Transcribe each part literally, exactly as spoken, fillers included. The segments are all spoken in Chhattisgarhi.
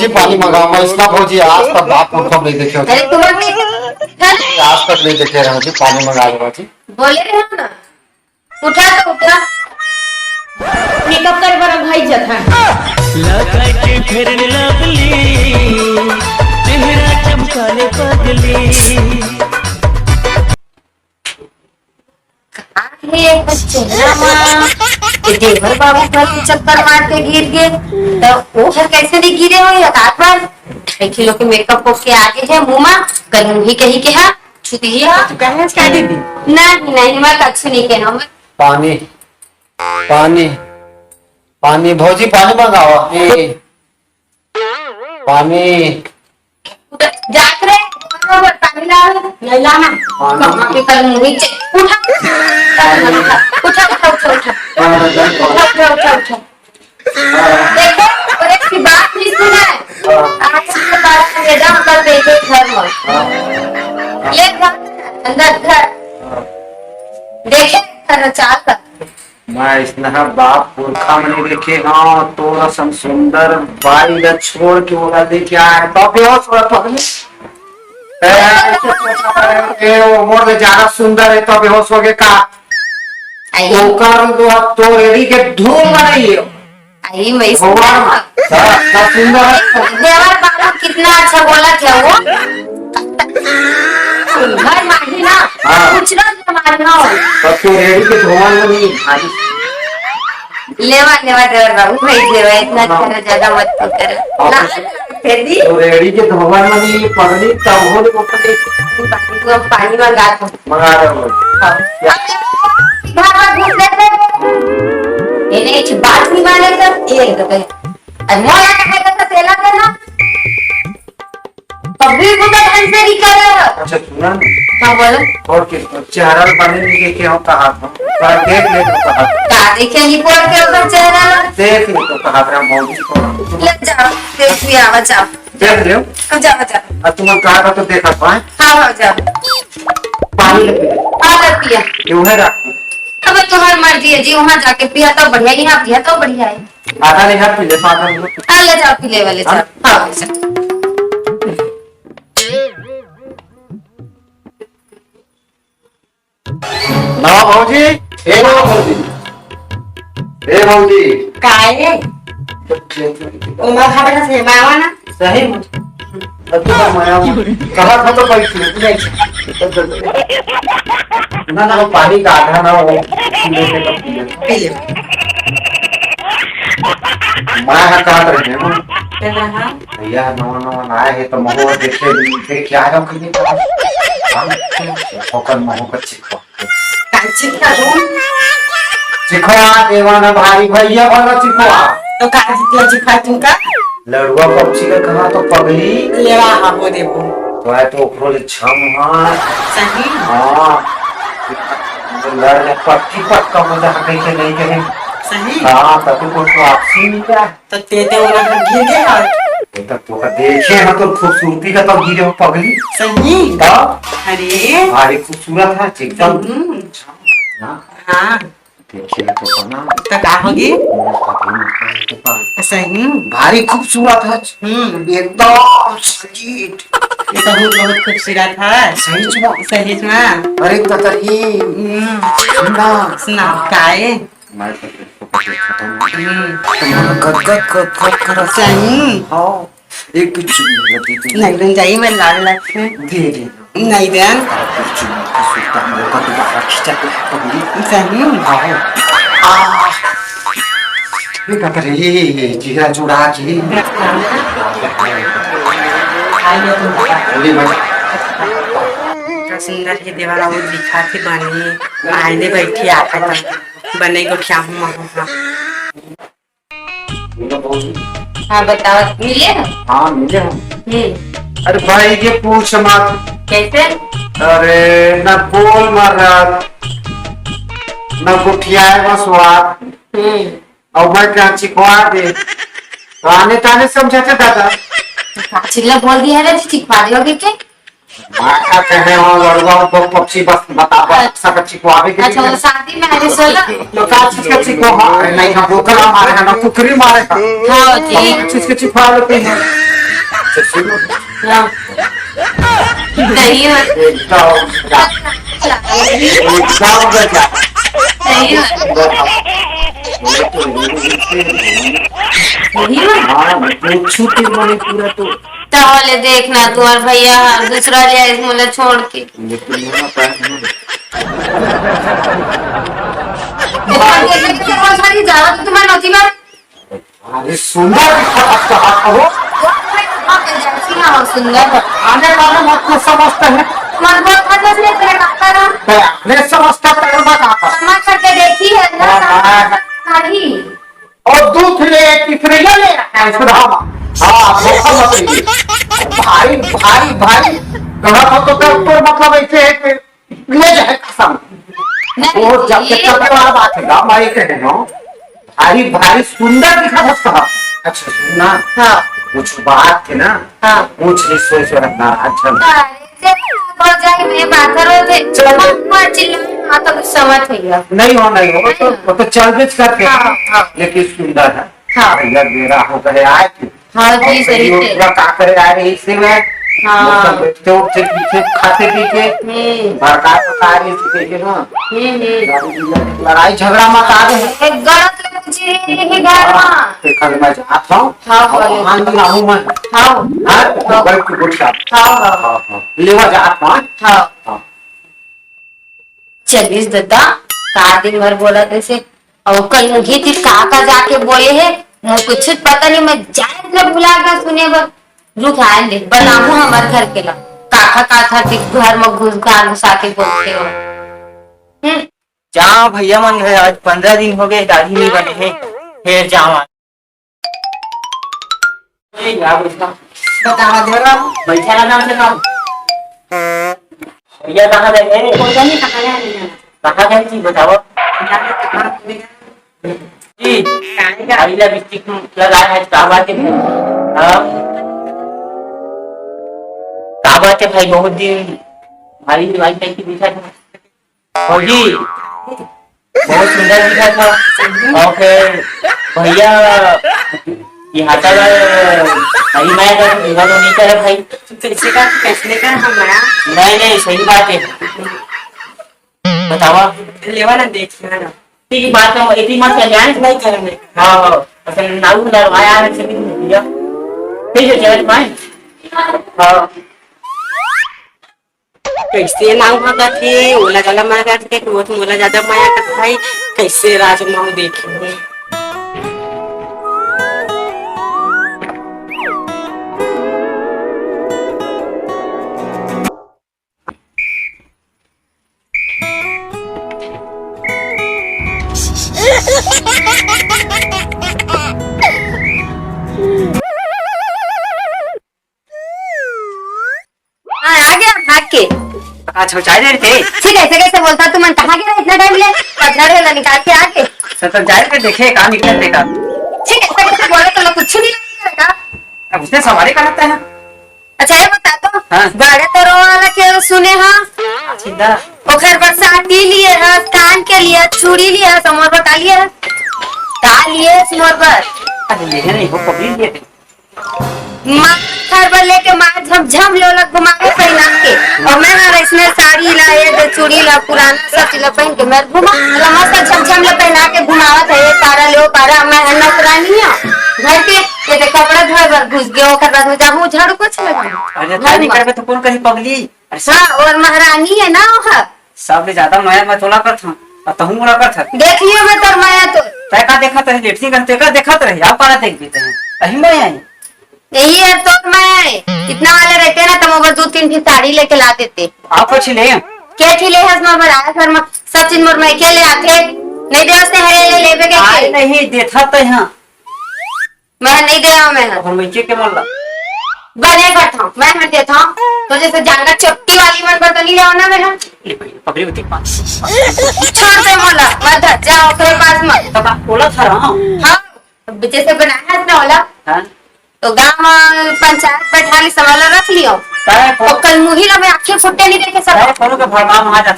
पानी मंगावा, अइसना भौजी आज तक बाप पुरखा नइ देखे हों। अरे, तुमन के आज तक नइ देखे रहेंव जी, पानी मंगा लेवा जी। बोले रहे हो ना, उठा तो उठा। मेकअप करे बर भाई जथा। लगा के फेयर लवली, चेहरा चमकाले पगली। का हे, बस चेहरा मा ये देवर बाबू घर के चक्कर मार के गिर गे, त वो हर कैसे नइ गिरे हो? एक आध बार ढाई किलो के मेकअप होके आगे हे मुँह मा, कल मुँही कही के हा, छुती ही हा। तू कहे का दीदी? नहीं, नहीं, मैं कछु नइ कहे हूँ। पानी, पानी, पानी, भौजी, पानी मंगावा। ए, पानी। उधर जात रे, बराबर पानी ला। नहीं लाना। पानी। कहाँ के कल मुँही चे-, उठा। उठा, उठा, उठा, उठा, उठा। हाँ, हाँ, हाँ। उठा, उठा, उठा, उठा। देखो, और एक की बात नहीं सुना है। हाँ। आज के बाद मैडम का बेटे घर में। हाँ। ले घर, अंदर घर। हाँ। देखे, तेरा चाल का। मैं अइसना बाप पुरखा म नइ देखे हंव, तोर असन सुंदर बाई ला छोड़ के ओला लेके आए, तब बेहोश होवत पगली। ए, ऐसे सोचा है कि वो मोर ले ज्यादा सुंदर है, तब बेहोश हो गए का? आई। ओकर तो अब तोर एड़ी के धूल म नइ हे। आई, मैं भगवान, सुंदर। हाँ, का सुंदर है। देवर बाबू कितना अच्छा बोला क्या वो? घर माही ना, हाँ। कुछ ना मारना हो। तब तो रेडी के धोवन में नहीं, आज लेवा, लेवा, देवर बाबू, भेज देवा, इतना हाँ। करो, ज्यादा मत तो करो। हाँ। ना, फिर भी तो रेडी के धोवन में नहीं, पगली, तब हो, तो पगली। तू अब पानी मंगा दो। मंगा दो। हाँ। घर में घुस लेते। ये नहीं, कुछ बात नहीं माने तो, ये तो कहे। अब मोला कहे तो तेला देना। कभी को तो ढंग से नहीं करे हो। अच्छा, सुना ना। हाँ, बोलो। और के चेहरा में पानी नहीं देखे हो, कहा था। पर देख ले तो कहा। का देखे नहीं पड़ के ओकर चेहरा? देख ले तो कहा था, मौजी को। ले जाओ, देख लिया, आवा जाओ। देख लियो। अब जाओ, जाओ। अब तुम कहा था तो देखा था, हैं? हाँ, हाँ, जाओ। पानी ले पी। हाँ, ले पिया। ये उन्हें रख। अब तुम्हारी मर्जी है जी, वहाँ जाके पिया तो बढ़िया, यहाँ पिया तो बढ़िया है। आधा ले हाथ पी ले, आधा ले। हाँ, ले जाओ, पी ले वाले, हाँ। जाओ। हाँ, जाओ। ना भौजी, ए ना भौजी, ए भौजी। काहे? ओमा खबर से मावा ना। सही में। अब तो माया में। कहा था तो बैठ ले। ना, ना, वो पानी का आधा ना हो। पी ले। मैं हाँ कहा रहे हैं। क्या रहा? भैया, नवा, नवा आए हैं तो महुआ देखे, देखे क्या है, हम कहीं पर। हम ओकर महुआ का चिखवा। का चिखवा दूँ? चिखवा देवा ना भाई, भैया वाला चिखवा। तो का चिखवा, चिखवा तुमका? लड़ुआ पक्षी का कहा तो पगली। लेवा, हाँ, वो देखो। तो आए तो ओकरो ले छम हाँ। सही? हाँ। तो लड़ ले पक्की पक्का हो जा, कहीं के नहीं कहीं। सही? हाँ, तब तो कोई वापसी नहीं है। त ते, ते ओला गिर गे हस। ये तो तोका देखे ह तो खूबसूरती का तो गिरे हो पगली। सही? त? अरे। भारी खूबसूरत है, एकदम। हम्म। हाँ। हाँ। देखे तो बना। त का होगी? सही। भारी खूबसूरत है। हम्म। एकदम sweet। बहुत, बहुत खूबसूरत है। सही में? सही में। अरे ततरी। हम्म। सुना। सुना, काए? मैं तो तेरे को कुछ देखता हूँ। हम्म। तुम्हारा गदगद, गदगद कर रहा है। सही? हाँ, एक तो चुम्मा दे दे। नहीं, नहीं, जाइए, मैं लाल लाल से। दे दे। नहीं दे। आप तो चुम्मा का सुल्तान होगा, दोबारा खींचा के पगली। सही? हाँ। आ। ये क्या करे? ये, ये, ये, जीरा जुड़ा के। आइए तुम। ले भाई। इतना सुंदर है देवारा, वो दिखा के बनी। आए दे बैठी, आके बने गोठिया हूँ, महूँ। हाँ, बताओ, मिले हो? हाँ, मिले हो। हम्म। अरे भाई, ये पूछ मत। कैसे? अरे, ना बोल मारा, ना गुठियाए बस बात। हम्म। और मैं क्या चिखवा दे? तो आने ताने समझा थे दादा। तो का चिल्ला बोल दिया रे, चिखवा दियोगे के? माँ का कहे हो, लड़ुआ को पक्षी बस बता, बस अच्छा। सब चिखवावे के अच्छा, लिए। वो शादी में आने से ना? तो का चीज का चिखो? हाँ, अरे नहीं, हम डोकरा मारे हैं, ना कुकरी मारे हैं। हाँ, ठीक। हम चीज के चिखवा लेते हैं। तो सुनो। हाँ। सही है। एकदम गजब। एकदम गजब। सही है। सही है। हाँ, मतलब छुट्टी माने पूरा तो। ताहले देखना, तुम्हार भैया ह दूसरा ले आइस मोला छोड़ के। लेकिन मेरा पैर नहीं। देखो, देखो, देखो, सारी जावा तो तुम्हारे नौती बार। अरे सुंदर दिखत हस कहा हो। हाँ, सुंदर। आने वाले मत को समझते हैं। मन को समझ नहीं तेरे डॉक्टर। मैं अपने समझता तेरे बात आता। समझ करके देखी है ना, हाँ, हाँ। सारी। और दूसरे तीसरे ये ले रखा है सुधामा। हाँ, धोखा मत दीजिए। भारी, भारी, भारी। गलत हो तो डॉक्टर मतलब ऐसे है कि ले जाए कसम। नहीं, वो जब ये तक चलने वाला बात है, गाँव भाई कहे हो, भारी, भारी सुंदर दिखा था कहा। अच्छा, सुन ना। हाँ। कुछ बात है ना। हाँ। कुछ नहीं सोच रखना, अच्छा। अरे, से हो जाए, मैं बात करो थे। चल। मत, मत चिल्ला, हाँ, तो गुस्सा मत होइया। नहीं हो, नहीं हो, वो तो, नहीं हो। वो तो चल बेच करके। हाँ, हाँ। लेकिन सुंदर है। हाँ। भैया मेरा हो गए आज। हाँ जी, और सही कहियो से। पूरा का करे आ रही इसी में। हाँ। वो सब बैठते उठते पीछे खाते पीछे। हम्म। भड़का भड़का रही इसी के ना। हम्म, हम्म। लड़ाई झगड़ा मत आ रहे। एक गलत लोग जी ही घर में। हाँ, एक घर में जात हूँ। हाँ, और बोलो। वहाँ नहीं रहूँ मैं। हाँ। हाँ, तो बैठ के गुस्सा। हाँ, हाँ। हाँ, हाँ। लेवा जात हूँ। हाँ। हाँ। चलिस ददा, का दिन भर बोलत रहिसे, अउ कल मुही तीर का का जाके बोले हे, मोर कुछ पता नहीं, मैं जायज ल भुला गा सुने बर। रुक आए ले, बताहूँ हमर घर के ला, काखा काखा के घर म घुस घाल घुसा के बोलथे हो। हम्म। जा भैया मन घर, आज पंद्रह दिन हो गए, दाढ़ी नहीं बने हे, फेर जावा। ए, या बैठा। बतावा देवरा। बैठा ना नाम से काम। भैया कहाँ गए हैं? पता नहीं कहाँ गए हैं। कहाँ गए जी, बतावा। पता नहीं कहाँ गए हैं। जी, कहाँ गए? भाई ला lipstick लगा है, का बात है? हाँ? का बात है भाई, बहुत दिन भाई, भाई कैसी दिखा था? भौजी, बहुत सुंदर दिखा था। और फिर भैया, यहाँ का भाई मैं अगर विवाह तो नहीं करे भाई। तो कैसे का, कैसे का हम नया? नहीं, नहीं, सही बात है। बतावा। लेवा ना, देख लेवा ना। ठीक बात है, इतनी मत कर जाए। नहीं करेंगे। हाँ, हाँ। असल नाऊ लड़वाया है, से भी भैया। ठीक है, जय भाई। हाँ। कैसे नाव भगत हे, ओला जादा मया करथे, वो तो मोला जादा मया करथे भाई, कैसे राजमाव देखे। हाँ, आ गया भाग के। अच्छा, चाय दे रहे थे। ठीक है, ऐसे कैसे बोलता तू? मन कहाँ गया इतना टाइम ले? पछाड़े वाला निकाल के आ गए। सर, तो जाए थे, देखे, कहाँ निकल देखा। ठीक है, ऐसे कैसे बोले तो लोग कुछ नहीं लगेगा। अब उसने सवारी का लगता है। अच्छा, ये बता तो, हाँ। बड़े तोरो वाला के सुने हाँ? सीधा। ओखर बर साटी लिए है, कान के लिए, चूड़ी लिए है, समर बता लिए है। का लिए है समर बर? अरे, लेहे नहीं हो, पकड़ी लिए थे। मार घर बर लेके मार झमझम ले ओला घुमावे पहिना के। और मैं हर इसने साड़ी ला, ये दे चूड़ी ला, पुराना सब चीज ला पहन के मैं घुमा, ओला मस्त झमझम ले पहना के घुमावत है, ये पारा ले वो पारा, मैं हर नौकरानी हूँ। घर के, ये दे कपड़ा धोए बर घुस गए, ओकर बाद में जाहूँ झाड़ू पोछा लगा। अरे, घर तै नहीं में। करबे तो कौन करी पगली? अरे, हाँ, और महारानी है ना वो। सबले ज्यादा मया मैं तोला करत हूँ, और तहूँ मोला करत हस। देख लियो मैं तोर मया तो। तै का देखत रहे, लेटरिन करते का देखत रहे, आप पारा देख देते हैं। अही मया है। यही है तोर मया है। इतना वाले रहते ना, तो मोर दो तीन ठे साड़ी लेके ला देते। आप अच्छी ले। के ठी ले हस मोर बर, आया घर में सब चीज मोर मइके ले आथे। नहीं देवस ने हरे ले लेबे के आय के। नहीं देथा तो यहाँ। मैं नहीं दे रहा, मैं अपन मइके के मन ला। बने करता हूँ, मैं हर देता हूँ। तो जैसे जांगा चट्टी वाली मन पर तो नहीं रहो ना मैं। ले भाई, पकड़ी होती पास। छोड़ दे मोला, मत धर, जा ओकरे पास मत। तो का ओला था रहा? हाँ, अब जैसे बनाया है ना ओला। हाँ। तो गांव में पंचायत बैठा ली, सवाल रख लियो। काय को? तो कल मुही ला मैं आंखें फुट्टे नहीं देखे सब। काय कोनो के भड़का में आ जाता।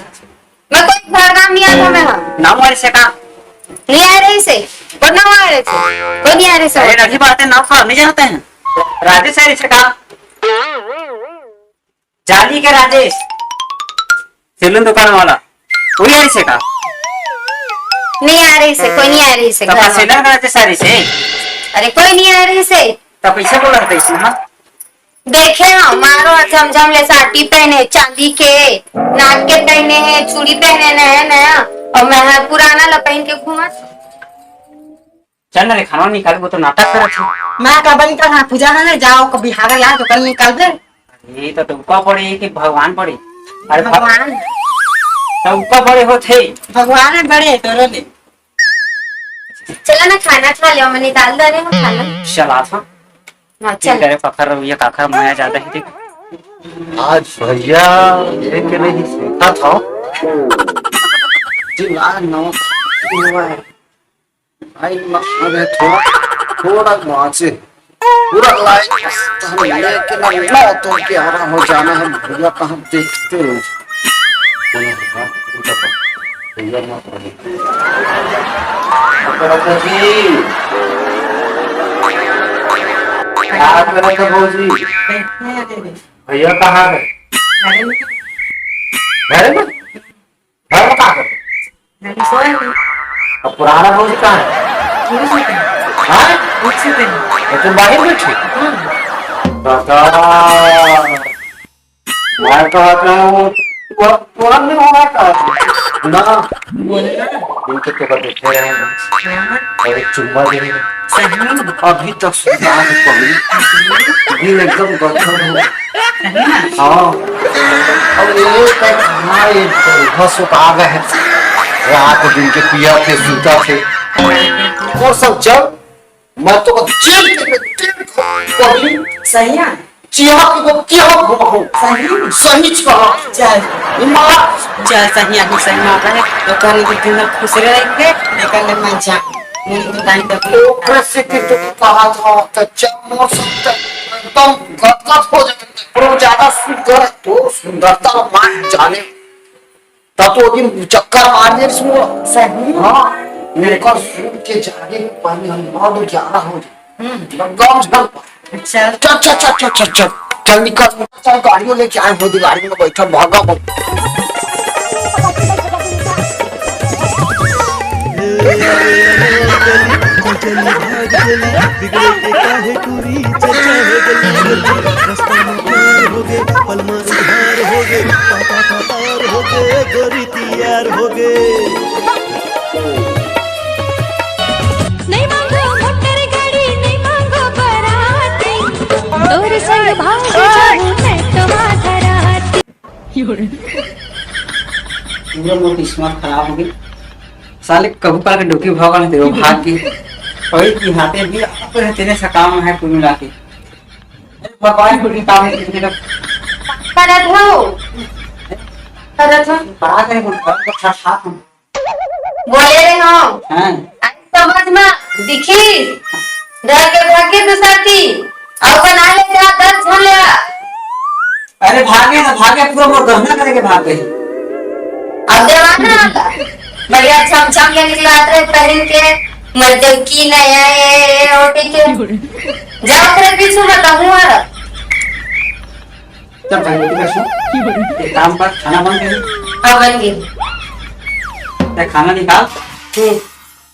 मैं कोई घर काम नहीं आता मैं, हाँ। नाम वाले से का? नहीं आ रही से। कौन नाम आ रहे थे? कोई नहीं आ रहे से। अरे, रखी बात है, नाम का नहीं जानते हैं। राजेश है से का? चांदी के राजेश, सैलून दुकान वाला, कोई आए से का? नहीं आ रही से, कोई नहीं आ रही से तो घर का में। सैलून का राजेश आ रही से? अरे कोई नहीं आ रही से। तो कैसे बोला था इसने, हाँ? देखे हो, मारो झमझम ले साटी पहने, चांदी के नाक के पहने हैं, चूड़ी पहने नया नया, और मैं हर पुराना ला पहन के घूमत। चल ना रे, खाना निकाल, वो तो नाटक करत है। मैं का बनी कर, हाँ, पूजा है ना, जाओ, कभी हागर ला तो कल निकाल दे। ये तो तुमका पड़े कि भगवान पड़े? अरे भग- भगवान। तुमका पड़े होत है। भगवान है बड़े, तोरो ले। चला ना, खाना खा ले, मैं निकाल दे रहे हूँ खाना। चला था। हाँ, चल। करे पकड़ रही है, काकर मया ज्यादा है, देख। आज भैया ये के नहीं सीखा था। जी, आज नमक हुआ है। भाई, म-, अबे थोड़ा, थोड़ा बाँचे। पूरा लाइन हम लेके ना, ना तो प्यारा हो जाना है, भैया कहाँ देखते हो? भैया मत रहे। जी। क्या कर रहे थे भौजी? भैया कहाँ है? घरे में। घर में कहाँ करते? अब पुराना भौजी कहाँ है? हाँ? तो तुम बाहर बैठे? दादा, मैं कहा था वो, वो, वो नहीं हो रहा था। ना, इनके तो बैठे हैं। अरे चुम्मा दे रहे हैं। अभी तक सुनता है कभी। दिल एकदम गदगद हो। हाँ। अब ये तक हाँ, ये बस आ गए हैं। रात दिन के पिया थे, सूता थे। और सब जब मैं तो जेल के, जेल के कभी सही है। चिहा के वो क्या घुमाऊं? सही। सही चिहा। चल। मार। चल, सही आदमी सही मार रहे। तो कर के दिन खुश रहे थे, निकल ले मैं जा। नहीं तो टाइम तो ओकरे से कि तू कहा था, तो जब मोर सुंदर, एकदम गदगद हो जाए, पर वो ज्यादा सुंदर है, तो सुंदरता मार जाने। तब तो वो दिन चक्कर मार दे इसमें। सही। हाँ, उनका सुन के जागे में पानी हम नौ दो ग्यारह हो जाए। हम्म। एकदम झल पा। अच्छा। चल, चल, चल, चल, चल, चल। चल निकल, चल गाड़ियों लेके आए हो, गाड़ी में बैठा, भागा, भागा। बिगड़े के काहे टूरी, चर्चा है गली गली। रास्ता में पार हो गए, पलमा उधार हो गए, पापा का पार हो गए, गोरी तैयार हो गए। नहीं मांगो मोटर गाड़ी, नहीं मांगो बराती, तोर संग भाग जाऊं मैं तो आधा राती। पूरा मोर किस्मत खराब हो गई। साले कभू काल के डोकी भौंकल हे, वो भाग के। वही की हाथे भी आप रहते ने सकाम है कुल मिला के। भगवान को भी काम है, किसी का करत हो। करत हो। कहा करे, वो घर को छठा हम। बोले रहे हो। हाँ। अरे समझ में दिखी। घर के भागे तो साथी। और बना ले जा दस झन ला। अरे भागे ना, भागे, पूरा मोर गहना करे के भाग गई। अब देवाना आता। बढ़िया छम छम के निकला रहे पहन के। मर जब की नया ये, ये ओटी के। जाओ तेरे पीछू में कहूँ आ रहा। चल भाई, बेटी का सुन। एक काम कर, खाना बन गई? हाँ, बन गई। ते खाना निकाल। हम्म।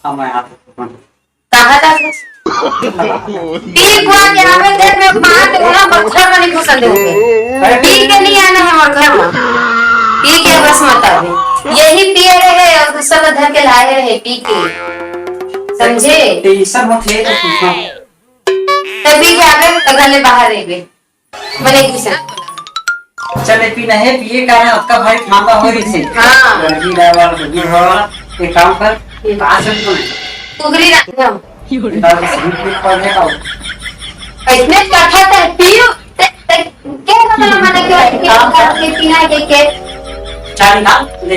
अब मैं आता हूँ। कहा था कुछ? पी कुआ के आवे देख में मार के बोला, बखर में नहीं घुसन दे होंगे। पी के नहीं आना है हमारे घर में। पी के बस मत आवे। यही पिए रहे और दूसरा को धर के लाए रहे पी के। समझे? टेंशन मत ले, तो पूछना। तभी के आवे, तो घर ले बाहर रह गए। बने की से। चले पी नहीं, पिए कारण अतका भारी ठांडा हो रही से। हाँ। गर्मी रहे वाला, गर्मी रहे वाला, एक काम कर, हम्म। कहाँ से भी तो नहीं। कुगरी रख दो। इतना तो सही पीक पड़ गया हो। इतने कथा ते पियो, ते, ते, क्या मतलब मैंने क्यों एक काम कर। करके पीना है के, के? चाय निकाल, ले।